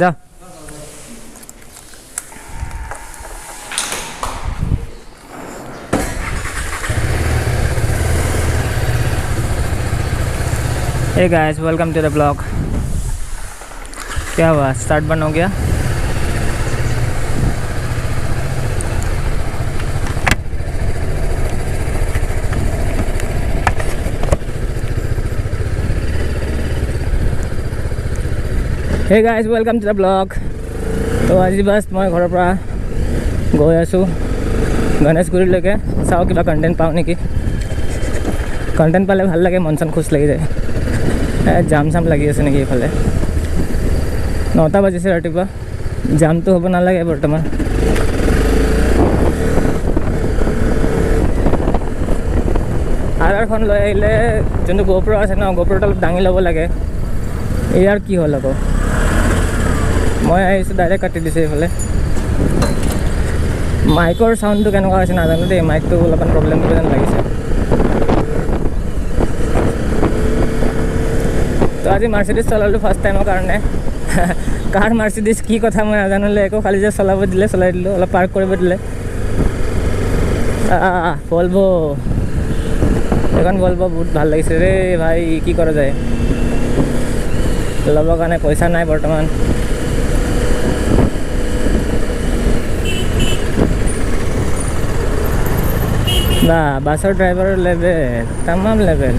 যা। Hey guys, welcome to the blog. क्या हुआ, स्टार्ट बंद हो गया? Hey guys, welcome to the blog. তো আজি বাছ মই ঘৰৰ পৰা গৈ আছোঁ গণেশগুৰিলৈকে। চাওঁ কিবা কণ্টেণ্ট পাওঁ নেকি। কণ্টেণ্ট পালে ভাল লাগে, মন চন খুচ লাগি যায়। জাম চাম লাগি আছে নেকি এইফালে? 9টা বাজিছে ৰাতিপুৱা, জামটো হ'ব নালাগে বৰ্তমান। আৰ আৰখন লৈ আহিলে যোনটো গোপ্ৰ আছে ন, গোপ্ৰটো অলপ দাঙি ল'ব লাগে। ইয়াৰ কি হ'ল আকৌ, মই আহিছোঁ ডাইৰেক্ট কাটি দিছে এইফালে। মাইকৰ চাউণ্ডটো কেনেকুৱা হৈছে নাজানো দেই, মাইকটো অলপমান প্ৰব্লেম দিব যেন লাগিছে। তো আজি মাৰ্চিডিজ চলালোঁ ফাৰ্ষ্ট টাইমৰ কাৰণে। কাৰ মাৰ্চিডিজ কি কথা মই নাজানিলে একো, খালি যে চলাব দিলে চলাই দিলোঁ, অলপ পাৰ্ক কৰিব দিলে। ভলভ, এইখন ভলভ বহুত ভাল লাগিছে ৰে ভাই, কি কৰা যায়। ল'বৰ কাৰণে পইচা নাই বৰ্তমান। বা বাছৰ ড্ৰাইভাৰৰ লেভেল তামাম লেভেল।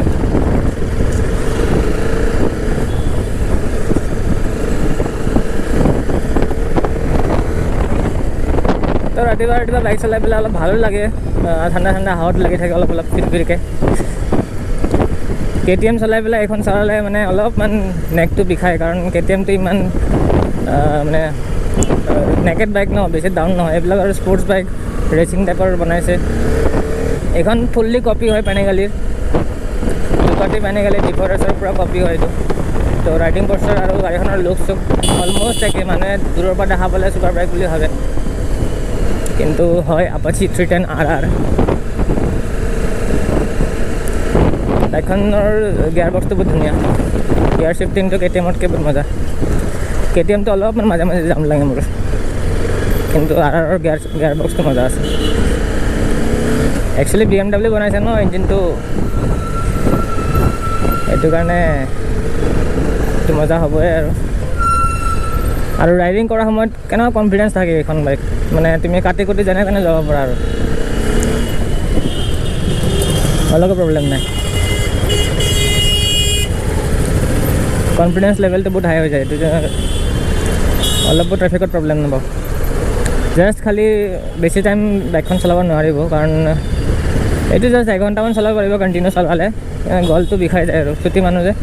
তো ৰাতিপুৱা ৰাতিপুৱা বাইক চলাই পেলাই অলপ ভালো লাগে, ঠাণ্ডা ঠাণ্ডা হাৱাত লাগি থাকে অলপ অলপ ফিৰফিৰকৈ। কে টি এম চলাই পেলাই এইখন চলালে মানে অলপমান নেকটো বিষায়, কাৰণ কে টি এমটো ইমান মানে নেকেড বাইক ন, বেছি ডাউন নহয়। এইবিলাক আৰু স্পৰ্টছ বাইক ৰেচিং টাইপৰ বনাইছে। এইখন ফুল্লি কপি হয় পেনেগালীৰ, ডুকাটি পেনেগালী ডিফৰেছৰ পূৰা কপি হয় এইটো। তো ৰাইডিং পষ্টাৰ আৰু গাড়ীখনৰ লুক চুক অলমষ্ট একে, মানুহে দূৰৰ পৰা দেখা পালে ছুপাৰ বাইক বুলি ভাবে, কিন্তু হয় আপাচি 310 RR। বাইকখনৰ গিয়াৰ বক্সটো বহুত ধুনীয়া, গিয়াৰ শ্বিফটিংটো কে টি এমতকৈ বহুত মজা। কে টি এমটো অলপমান মাজে মাজে জাম লাগে মোৰ, কিন্তু আৰ আৰৰ গিয়াৰ বক্সটো মজা আছে। একচুৱেলি বি এম ডাব্লিউ বনাইছে ন ইঞ্জিনটো, সেইটো কাৰণে এইটো মজা হ'বই আৰু। আৰু ৰাইডিং কৰাৰ সময়ত কেনেকুৱা কনফিডেঞ্চ থাকে এইখন বাইক, মানে তুমি কাটি কুটি যেনে তেনে যাব পাৰা আৰু, অলপো প্ৰব্লেম নাই। কনফিডেঞ্চ লেভেলটো বহুত হাই হৈ যায়, এইটো অলপো ট্ৰেফিকত প্ৰব্লেম নাপাওঁ। জাষ্ট খালি বেছি টাইম বাইকখন চলাব নোৱাৰিব, কাৰণ এইটো জাষ্ট এঘণ্টামান চলাব পাৰিব কণ্টিনিউ চলালে, গলটো বিষাই যায় আৰু, ছুটি মানুহ যে।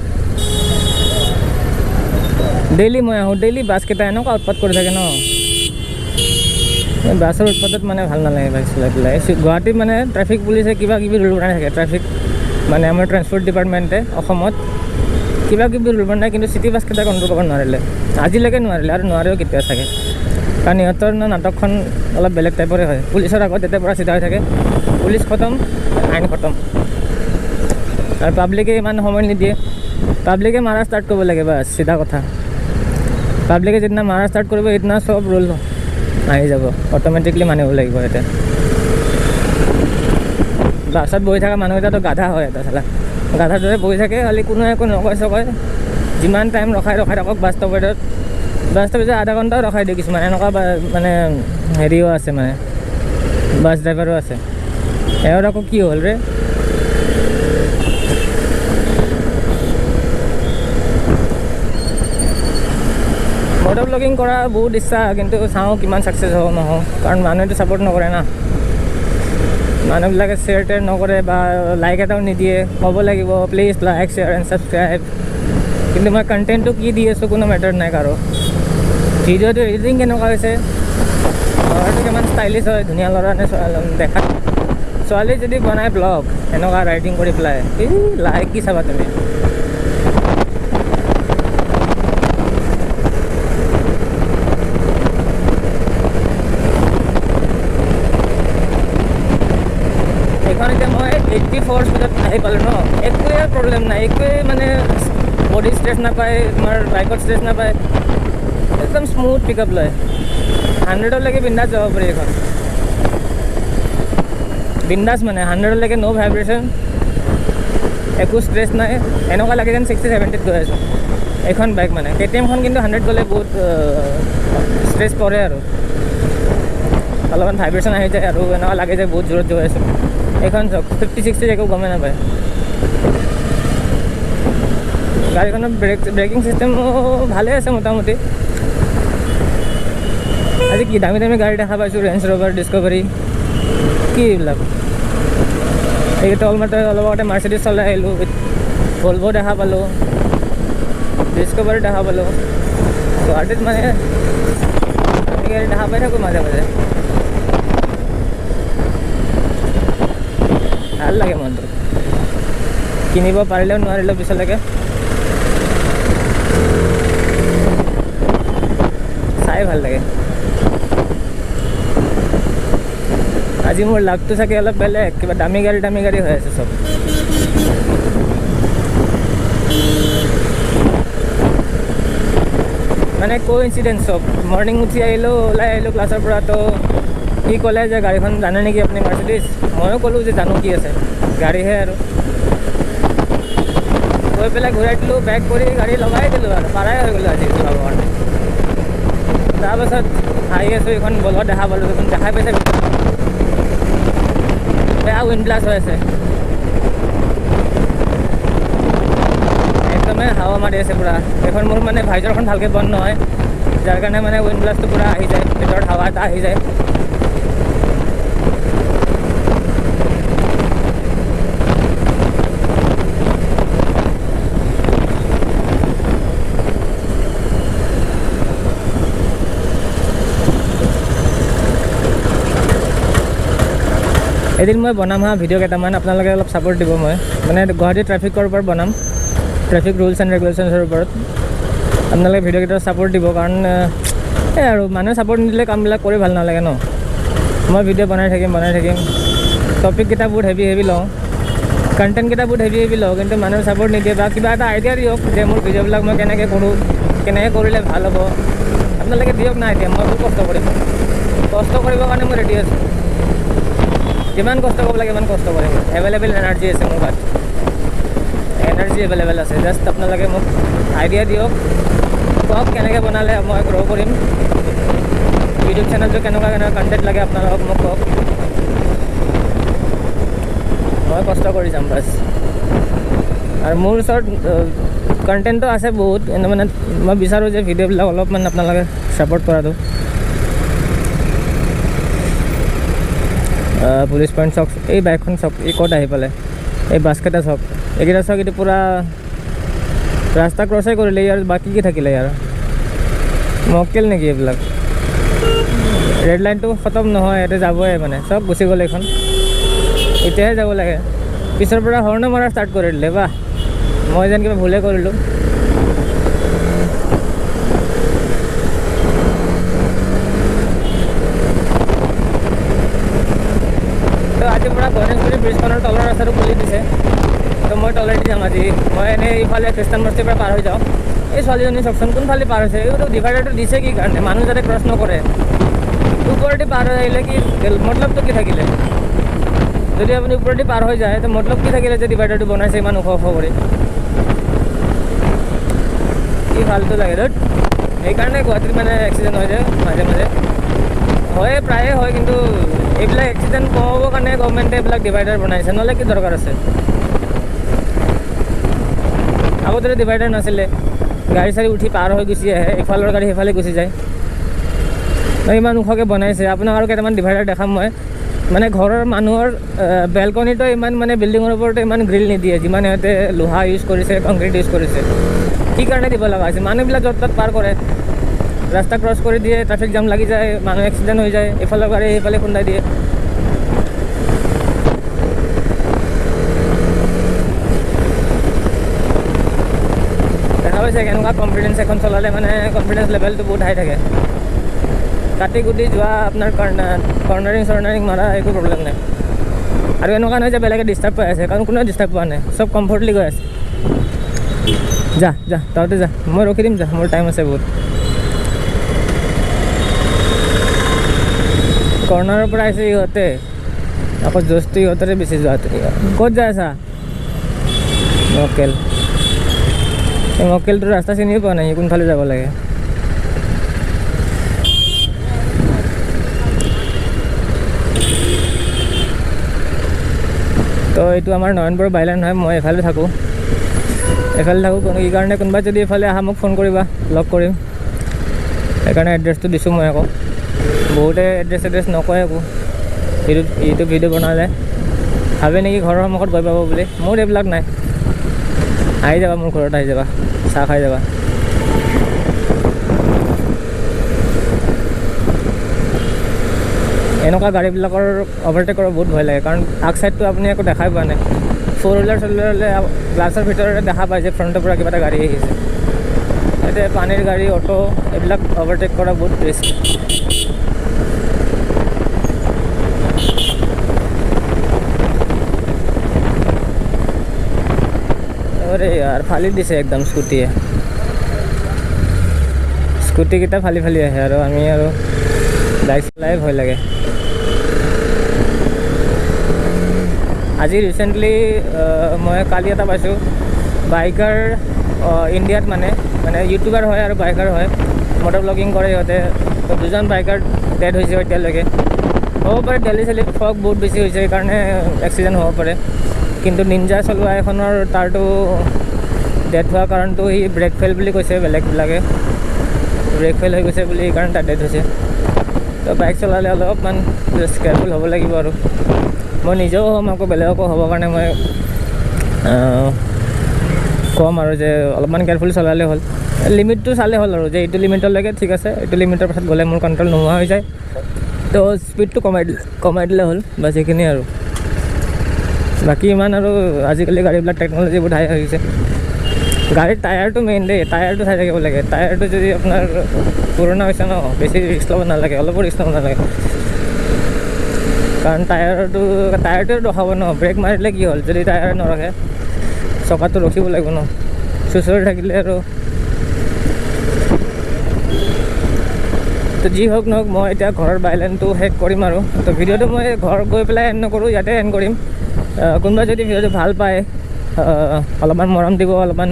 ডেইলি মই আহোঁ, ডেইলি বাছকেইটা এনেকুৱা উৎপাত কৰি থাকে ন, বাছৰ উৎপাতত মানে ভাল নালাগে বাইক চলাই পেলাই। গুৱাহাটীত মানে ট্ৰেফিক পুলিচে কিবা কিবি ৰুল বনাই থাকে, ট্ৰেফিক মানে আমাৰ ট্ৰেন্সপৰ্ট ডিপাৰ্টমেণ্টে অসমত কিবা কিবি ৰুল বনায়, কিন্তু চিটি বাছকেইটা কণ্ট্ৰল কৰিব নোৱাৰিলে, আজিলৈকে নোৱাৰিলে আৰু নোৱাৰেও কেতিয়াও চাগে, কাৰণ ইহঁতৰ নাটকখন অলপ বেলেগ টাইপৰে হয়। পুলিচৰ আগত তেতিয়া পূৰা চিধা হৈ থাকে, পুলিচ খতম, আইন খতম। আৰু পাব্লিকে ইমান সময় নিদিয়ে, পাব্লিকে মাৰা ষ্টাৰ্ট কৰিব লাগে, বাছ চিধা কথা। পাব্লিকে যিদিনা মাৰা ষ্টাৰ্ট কৰিব সেইদিনা চব ৰুল আহি যাব, অট'মেটিকলি মানিব লাগিব। এতিয়া বাছত বহি থকা মানুহকেইটাতো গাধা হয়, এটা চালা গাধাৰ দৰে বহি থাকে, খালি কোনো একো নকয় চকয়। যিমান টাইম ৰখাই ৰখাই থাকক বাছ ষ্টপেজত, বাছ ষ্টপেজত আধা ঘণ্টাও ৰখাই দিয়ে কিছুমান, এনেকুৱা মানে হেৰিও আছে, মানে বাছ ড্ৰাইভাৰো আছে। এওঁৰ আকৌ কি হ'ল ৰে, মটৰ ব্লগিং কৰা বহুত ইচ্ছা, কিন্তু চাওঁ কিমান ছাকচেছ হ'ব নহওঁ, কাৰণ মানুহেতো ছাপৰ্ট নকৰে না, মানুহবিলাকে শ্বেয়াৰ টেয়াৰ নকৰে বা লাইক এটাও নিদিয়ে। ক'ব লাগিব please like share and subscribe, কিন্তু মই কণ্টেণ্টটো কি দি আছোঁ কোনো মেটাৰ নাই কাৰো। ভিডিঅ'টো এডিটিং কেনেকুৱা হৈছে, ল'ৰাটো কিমান ষ্টাইলিছ হয়, ধুনীয়া ল'ৰা নে দেখাত, ছোৱালী যদি বনাই ব্লগ এনেকুৱা ৰাইডিং কৰি পেলাই, এই লাইক কি চাবা তুমি। এইখন এতিয়া মই 84 স্পীডত আহি পালোঁ ন, একোৱে প্ৰব্লেম নাই, একোৱে মানে বডি ষ্ট্ৰেছ নাপায়, তোমাৰ বাইকত ষ্ট্ৰেছ নাপায়। একদম স্মুথ পিক আপ লয়। 100লৈকে বিন্দাছ যাব পাৰি এইখন, বিন্দাছ মানে 100লৈকে ন' ভাইব্ৰেশ্যন, একো ষ্ট্ৰেছ নাই, এনেকুৱা লাগে যেন 60-70ত গৈ আছোঁ এইখন বাইক মানে। কে টি এমখন কিন্তু 100 গ'লে বহুত ষ্ট্ৰেছ পৰে আৰু অলপমান ভাইব্ৰেশ্যন আহি যায় আৰু এনেকুৱা লাগে যে বহুত জোৰত গৈ আছোঁ। এইখন চাওক 50-60 একো গমেই নাপায়। গাড়ীখনৰ ব্ৰেকিং চিষ্টেমো ভালেই আছে মোটামুটি। আজি কি দামী দামী গাড়ী দেখা পাইছোঁ, ৰেঞ্জ ৰভাৰ, ডিছকভাৰী, কি এইবিলাক। এইকেইটা অলমতে অলপ আগতে মাৰ্চিডিজ চলাই আহিলোঁ, ভলভ' দেখা পালোঁ, ডিছকভাৰী দেখা পালোঁ। গুৱাহাটীত মানে গাড়ী দেখা পাই থাকোঁ মাজে মাজে, ভাল লাগে মনটো। কিনিব পাৰিলেও নোৱাৰিলেও পিছলৈকে চাই ভাল লাগে। আজি মোৰ লাকটো চাগে অলপ বেলেগ, কিবা দামী গাড়ী দামী গাড়ী হৈ আছে চব। মানে কোইনচিডেঞ্চ চব। মৰ্ণিং উঠি আহিলোঁ, ওলাই আহিলোঁ ক্লাছৰ পৰা, তো সি ক'লে যে গাড়ীখন জানে নেকি আপুনি মাৰ্চিডিজ, ময়ো ক'লোঁ যে জানো কি আছে, গাড়ীহে আৰু। গৈ পেলাই ঘূৰাই দিলোঁ, বেক কৰি গাড়ী লগাই দিলোঁ আৰু পাৰাই হৈ গ'লোঁ আজি চলাবৰ কাৰণে। তাৰপাছত আহি আছোঁ, এইখন বলত দেখা পালোঁ, এইখন দেখাই পাইছে বেয়া উইণ্ড ব্লাষ্ট হৈ আছে, একদমেই হাৱা মাৰি আছে পূৰা। এইখন মোৰ মানে ভাইজৰখন ভালকৈ বন্ধ নহয়, যাৰ কাৰণে মানে উইণ্ড ব্লাষ্টটো পূৰা আহি যায়, ভিতৰত হাৱা এটা আহি যায়। এদিন মই বনাম হা ভিডিঅ' কেইটামান, আপোনালোকে অলপ ছাপোৰ্ট দিব। মই মানে গুৱাহাটী ট্ৰেফিকৰ ওপৰত বনাম, ট্ৰেফিক ৰুলছ এণ্ড ৰেগুলেশ্যনছৰ ওপৰত। আপোনালোকে ভিডিঅ'কেইটা ছাপোৰ্ট দিব, কাৰণ এই আৰু মানুহে ছাপোৰ্ট নিদিলে কামবিলাক কৰি ভাল নালাগে ন। মই ভিডিঅ' বনাই থাকিম, টপিককেইটা বহুত হেভি হেভি লওঁ, কণ্টেণ্টকেইটা বহুত হেভি হেভি লওঁ, কিন্তু মানুহে ছাপোৰ্ট নিদিয়ে। বা কিবা এটা আইডিয়া দিয়ক যে মোৰ ভিডিঅ'বিলাক মই কেনেকৈ কৰোঁ, কেনেকৈ কৰিলে ভাল হ'ব, আপোনালোকে দিয়ক না। এতিয়া মই বহুত কষ্ট কৰিম, কষ্ট কৰিবৰ কাৰণে মই ৰেডি আছোঁ। যিমান কষ্ট কৰিব লাগে ইমান কষ্ট কৰিম। এভেইলেবল এনাৰ্জি আছে মোৰ গাত, এনাৰ্জি এভেইলেবল আছে। জাষ্ট আপোনালোকে মোক আইডিয়া দিয়ক, কওক কেনেকৈ বনালে মই গ্ৰ' কৰিম, ইউটিউব চেনেলটো কেনেকুৱা কেনেকুৱা কণ্টেণ্ট লাগে আপোনালোকক মোক কওক, মই কষ্ট কৰি যাম বাছ। আৰু মোৰ ওচৰত কণ্টেণ্টটো আছে বহুত, কিন্তু মানে মই বিচাৰোঁ যে ভিডিঅ'বিলাক অলপমান আপোনালোকে ছাপোৰ্ট কৰাটো। পুলিচ পইণ্ট চাওক, এই বাইকখন চাওক, এই ক'ত আহি পালে, এই বাছকেইটা চাওক, এইকেইটা চাওক, এইটো পূৰা ৰাস্তা ক্ৰছেই কৰিলে ইয়াৰ, বাকী কি থাকিলে ইয়াৰ, মক্কেল নেকি এইবিলাক। ৰেড লাইনটো খতম নহয়, ইয়াতে যাবই মানে, চব গুচি গ'ল এইখন, এতিয়াহে যাব লাগে। পিছৰ পৰা হৰ্ণো মৰা ষ্টাৰ্ট কৰি দিলে, বাহ, মই যেন কিবা ভুলে কৰিলোঁ। তো আজিৰ পৰা গণেশগুৰি ব্ৰিজখনৰ তলৰ ৰাস্তাটো খুলি দিছে, তো মই তলেদি যাম আজি। মই এনেই এইফালে খ্ৰীষ্টান বস্তিৰ পৰা পাৰ হৈ যাওঁ। এই ছোৱালীজনী চাওকচোন কোনফালে পাৰ হৈছে, এইটো ডিভাইডাৰটো দিছে কি কাৰণে, মানুহ যাতে ক্ৰছ নকৰে। ওপৰেদি পাৰ হৈ আহিলে কি মতলবটো কি থাকিলে, যদি আপুনি ওপৰেদি পাৰ হৈ যায় তো মতলব কি থাকিলে যে ডিভাইডাৰটো বনাইছে ইমান ওখ ওখ কৰি, কি ফাল্টু লাগে ধত। সেইকাৰণে গুৱাহাটীত মানে এক্সিডেণ্ট হৈ যায় মাজে মাজে, হয় প্ৰায়ে হয়, কিন্তু এইবিলাক এক্সিডেণ্ট কমাবৰ কাৰণে গভমেণ্টে এইবিলাক ডিভাইডাৰ বনাইছে, নহ'লে কি দৰকাৰ আছে। আগতে ডিভাইডাৰ নাছিলে, গাড়ী চাড়ী উঠি পাৰ হৈ গুচি আহে, ইফালৰ গাড়ী সেইফালে গুচি যায়। ইমান ওখকৈ বনাইছে। আপোনাক আৰু কেইটামান ডিভাইডাৰ দেখাম মই। মানে ঘৰৰ মানুহৰ বেলকনিটো ইমান মানে বিল্ডিঙৰ ওপৰতো ইমান গ্ৰিল নিদিয়ে, যিমান সিহঁতে লোহা ইউজ কৰিছে, কংক্ৰিট ইউজ কৰিছে। কি কাৰণে দিব লগা হৈছে, মানুহবিলাক য'ত ত'ত পাৰ কৰে, ৰাস্তা ক্ৰছ কৰি দিয়ে, ট্ৰাফিক জাম লাগি যায়, মানুহ এক্সিডেণ্ট হৈ যায়, এইফালৰ গাড়ী সেইফালে খুন্দাই দিয়ে। দেখা পাইছে কেনেকুৱা কনফিডেঞ্চ এখন চলালে মানে কনফিডেঞ্চ লেভেলটো বহুত হাই থাকে। কাটি কুটি যোৱা আপোনাৰ কৰ্ণাৰিং চৰ্ণাৰিং মাৰা একো প্ৰব্লেম নাই। আৰু এনেকুৱা নহয় যে বেলেগে ডিষ্টাৰ্ব পাই আছে, কাৰণ কোনেও ডিষ্টাৰ্ব পোৱা নাই, চব কমফৰ্টলি গৈ আছে। যা যা তহঁতে যা, মই ৰখি দিম, যা, মোৰ টাইম আছে বহুত। কৰ্ণাৰৰ পৰা আহিছে ইহঁতে, আকৌ জোচটো ইহঁতৰে বেছি যোৱাটো। ক'ত যাই আছা? মক্কেল। এই মক্কেলটো ৰাস্তা চিনিও পোৱা নাই, কোনফালে যাব লাগে। তো এইটো আমাৰ নয়নপুৰ বাইলেন হয়, মই এইফালে থাকোঁ, এইফালে থাকোঁ। সেইকাৰণে কোনোবা যদি এইফালে আহা মোক ফোন কৰিবা, লগ কৰিম। সেইকাৰণে এড্ৰেছটো দিছোঁ মই। আকৌ বহুতে এড্ৰেছ এড্ৰেছ নকয় একো, ইউটিউব ভিডিঅ' বনালে ভাবে নেকি ঘৰৰ সন্মুখত গৈ পাব বুলি। মোৰ এইবিলাক নাই, আহি যাবা মোৰ ঘৰত, আহি যাবা, চাহ খাই যাবা। এনেকুৱা গাড়ীবিলাকৰ অভাৰটেক কৰা বহুত ভয় লাগে, কাৰণ আগ চাইডটো আপুনি একো দেখাই পোৱা নাই। ফ'ৰ হুইলাৰ চলিলে হ'লে গ্লাছৰ ভিতৰতে দেখা পায় যে ফ্ৰণ্টৰ পৰা কিবা এটা গাড়ী আহিছে। এতিয়া পানীৰ গাড়ী, অ'টো এইবিলাক অভাৰটেক কৰা বহুত ৰিস্ক। আৰে ইয়াৰ ফালি দিছে একদম স্কুটিয়ে, স্কুটিকেইটা ফালি ফালি আহে আৰু আমি আৰু বাইক চলাই ভয় লাগে। আজি ৰিচেণ্টলি মই কালি এটা পাইছোঁ, বাইকাৰ ইণ্ডিয়াত মানে মানে ইউটিউবাৰ হয় আৰু বাইকাৰ হয়, মটৰ ব্লগিং কৰে সিহঁতে। তো দুজন বাইকাৰ ডেড হৈছে এতিয়ালৈকে। হ'ব পাৰে দেলহি চেলহিত ফগ বহুত বেছি হৈছে, সেইকাৰণে এক্সিডেণ্ট হ'ব পাৰে। কিন্তু নিঞ্জা চলোৱা এখনৰ তাৰটো ডেড হোৱাৰ কাৰণটো সি ব্ৰেক ফেইল বুলি কৈছে, বেলেগবিলাকে ব্ৰেক ফেইল হৈ গৈছে বুলি সেইকাৰণে তাৰ ডেড হৈছে। তো বাইক চলালে অলপমান জাষ্ট কেয়াৰফুল হ'ব লাগিব আৰু। মই নিজেও হ'ম, আকৌ বেলেগকো হ'বৰ কাৰণে মই ক'ম আৰু যে অলপমান কেয়াৰফুল চলালে হ'ল, লিমিটটো চালে হ'ল আৰু, যে এইটো লিমিটলৈকে ঠিক আছে, এইটো লিমিটৰ পাছত গ'লে মোৰ কণ্ট্ৰল নোহোৱা হৈ যায়, তো স্পীডটো কমাই দিলে হ'ল, বাছ সেইখিনিয়ে আৰু। বাকী ইমান আৰু আজিকালি গাড়ীবিলাক টেকন'লজি বহুত হাই হৈ গৈছে। গাড়ীৰ টায়াৰটো মেইন দেই, টায়াৰটো চাই থাকিব লাগে। টায়াৰটো যদি আপোনাৰ পুৰণা হৈছে ন, বেছি ৰিস্ক ল'ব নালাগে, অলপো ৰিস্ক ল'ব নালাগে, কাৰণ টায়াৰটোৱে ৰখাব ন। ব্ৰেক মাৰিলে কি হ'ল, যদি টায়াৰ নৰখে চকাটো ৰখিব লাগিব ন, চুঁচৰি থাকিলে আৰু। তো যি হওক নহওক, মই এতিয়া ঘৰৰ বাইলেনটো শেষ কৰিম আৰু। তো ভিডিঅ'টো মই ঘৰ গৈ পেলাই এণ্ড নকৰোঁ, ইয়াতে এণ্ড কৰিম। কোনোবাই যদি ভিডিঅ'টো ভাল পায় অলপমান মৰম দিব, অলপমান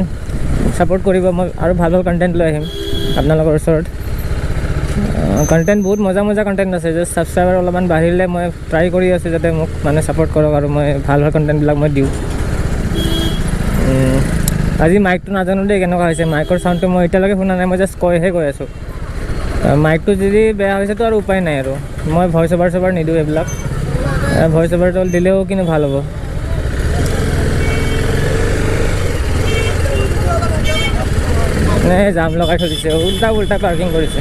ছাপোৰ্ট কৰিব, মই আৰু ভাল ভাল কণ্টেণ্ট লৈ আহিম আপোনালোকৰ ওচৰত। কণ্টেণ্ট বহুত মজা মজা কণ্টেণ্ট আছে, জাষ্ট ছাবস্ক্ৰাইবাৰ অলপমান বাঢ়িলে মই ট্ৰাই কৰি আছোঁ যাতে মোক মানে ছাপোৰ্ট কৰক আৰু মই ভাল ভাল কণ্টেণ্টবিলাক মই দিওঁ। আজি মাইকটো নাজানো দেই কেনেকুৱা হৈছে, মাইকৰ চাউণ্ডটো মই এতিয়ালৈকে শুনা নাই, মই জাষ্ট কৈহে গৈ আছোঁ। মাইকটো যদি বেয়া হৈছেতো আৰু উপায় নাই আৰু, মই ভইচ অভাৰ চভাৰ নিদিওঁ এইবিলাক, ভইচ অভাৰটো দিলেও কিন্তু ভাল হ'ব। নে জাম লগাই থৈ দিছে, উল্টা উল্টা পাৰ্কিং কৰিছে।